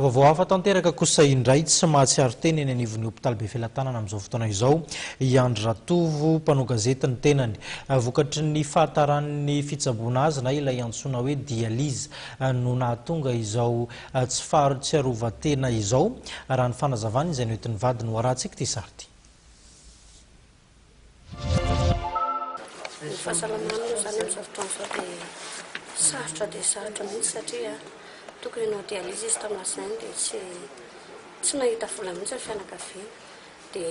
Vaovao hafa tanteraka kosa indray, tsy mahatsiaro tena eny anivon'ny hopitaly Befelatanana amin'izao fotoana izao i Andry Ratovo, mpanao gazety ny tenany. Vokatry ny fahataran'ny fitsaboana azy na ilay antsoina hoe dialyse no nahatonga izao tsy fahatsiarovan-tena izao, raha ny fanazavana izay noentin'ny vadiny. Ho arahantsika ity sary ity. Ny fahasalamana aloha izany amin'izao fotoana izao dia sarotra dia sarotra mihitsy satria tokony hanao dialyse izy tamin'ny alatsinainy dia tsy tsy nahita vola mihitsy ny fianakaviana dia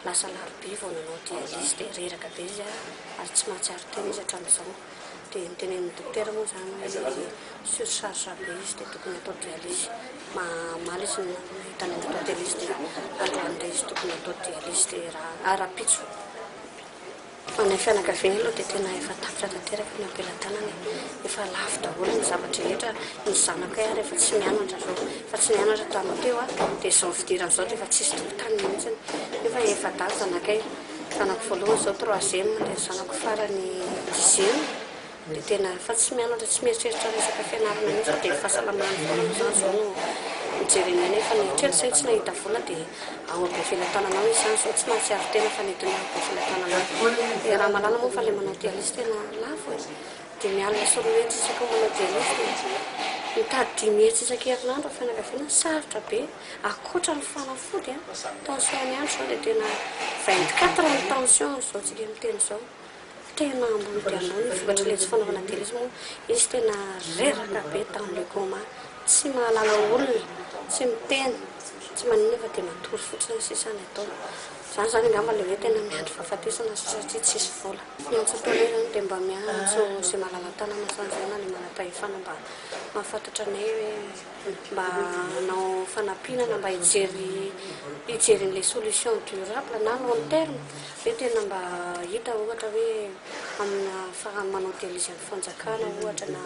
lasa alarobia vao nanao dialyse dia reraka be izy ary tsy mahatsiaro tena izy hatramin'izao. Dia notenenin'ny dokotera moa izany hoe surcharge be izy dia tokony hatao dialyse. Omaly izy no nahita ny natao dialyse dia androany indray izy tokony hatao dialyse dia raha rahampitso. Ho anay fianakaviana aloha dia tena efa tapitra tanteraka ny am-pelatanana e. Efa lafo daholo ny zava-drehetra, ny zanakay ary efa tsy mianatra izao. Efa tsy nianatra tamin'ny teo dia izao fidirana izao dia efa tsisy tokontany mihitsy. Nefa efa-dahy ny zanakay. Zanako voalohany izao troisième dia ny zanako farany dixième dia tena efa tsy mianatra tsy mieritreritra resaka fianarana mihitsy fa dia ny fahasalamany foana moa izany izao no nojerena nefa ny hatreto izay tsy nahita vola dia ao Befelatanana ao izy izany izao tsy mahatsiaro tena fa nentina ao Befelatanana ao. Dia raha mahalala moa fa ilay manao dialyse tena lafo e. Dimy alina sy 200 isaky ny manao dialyse dia mitady 500 isan-kerinandro ny fianakaviana, sarotra be. Ankoatra ny fanafody an, tension ny andro izao dia tena 24 ny tension izao tsika miteny izao. Tena ambony dia ambony ny vokatr'ilay tsy fanaovana dialyse moa izy tena reraka be dans le coma. Tsy mahalala olona, tsy miteny, tsy maninona fa dia matory fotsiny sisa ny ataony. Izany izany angamba ilay hoe tena miandry fahafatesana satria tsisy vola. Ny antso ataonay izany dia mba miantso izay malala-tanana izany izay na ny manam-pahefana mba mahafantatra anay hoe mba hanao fanampiana na mba hijery hijery an'ilay solution durable na long terme hoe tena mba hita ohatra hoe amina ahafahana manao dialyse amin'ny fanjakana ohatra na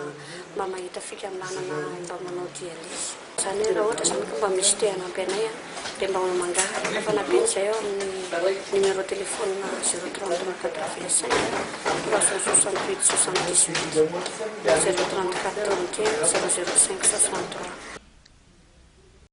mba mahita fikambanana mba manao dialyse. Izany hoe raha ohatra izany ka mba misy te hanampy anay dia mba mangataka fanampiana izahay ao amin'ny numéro téléphone 033 85 368 78 na 034 31 005 63.